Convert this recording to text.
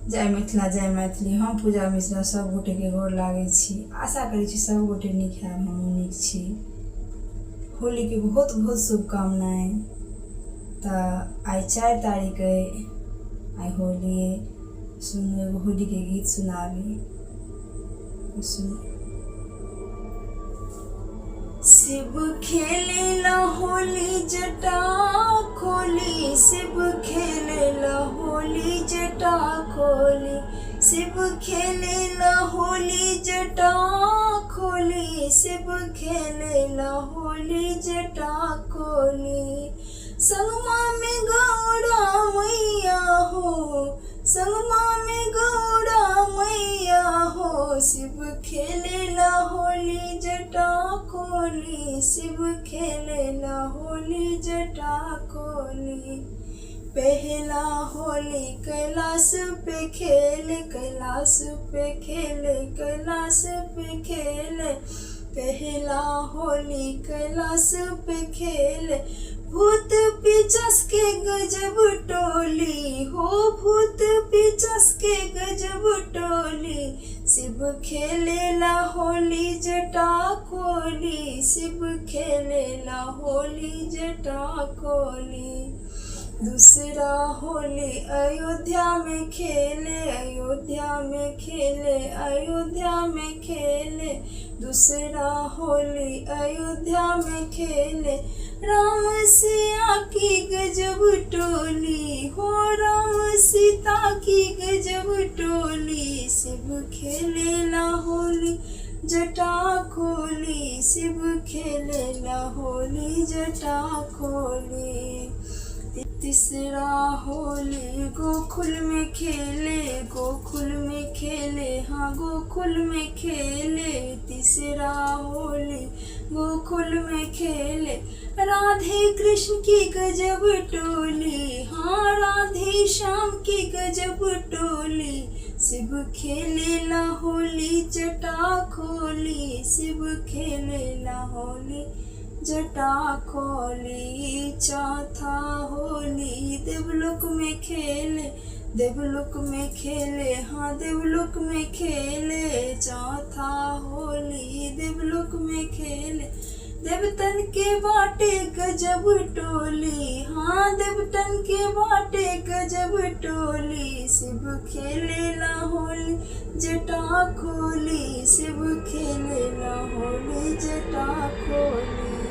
जय मिथिला जय मैथिली। हम पूजा मिश्रा सब गोटे के गोर लागै छी। आशा करै छी सब गोटे नीक हैब, हमहूँ नीक छी। होली के बहुत बहुत शुभकामनाएं। तऽ आइ 4 तारीख अइ, आइ होली अइ। सुनू एगो होली के गीत सुनाबी, सुनू। शिव खेले होली जटा खोली, शिव खेले होली जटा खोली, शिव खेले होली जटा खोली, शिव खेले होली जटा खोली। संगमा में गौरा मैया हो, संगमा में गौरा मैया हो, शिव खेले होली जटा खोली, शिव खेले होली जटा खोली। पहला होली कैलाश पे खेले, कैलाश पे खेले, कैलाश पे खेले। पहला होली कैलाश पे खेले, भूत पिचास के गजब टोली हो, भूत पिचास के गजब टोली। शिव खेलेला होली जटा खोली, शिव खेलेला होली जटा खोली। दूसरा होली अयोध्या में खेले, अयोध्या में खेले, अयोध्या में खेले। दूसरा होली अयोध्या में खेले, राम सिया की गजब टोली हो, राम सीता की गजब टोली। शिव खेलेला होली जटा खोली, शिव खेलेला होली जटा खोली। तीसरा होली गोकुल में खेले, गोकुल में खेले, हाँ गोकुल में खेले। तीसरा होली गोकुल में खेले, राधे कृष्ण की गजब टोली, हाँ राधे श्याम की गजब टोली। शिव खेलेला होली जटा खोली, शिव खेलेला होली जटा खोली। चौथा होली देवलोक में खेले, देवलोक में खेले, हाँ देवलोक में खेले। चौथा होली देवलोक में खेले, देवतन के बाटे गजब टोली, हाँ देवतन के बाटे गजब टोली। शिव खेलेला होली जटा खोली, शिव खेलेला होली जटा खोली।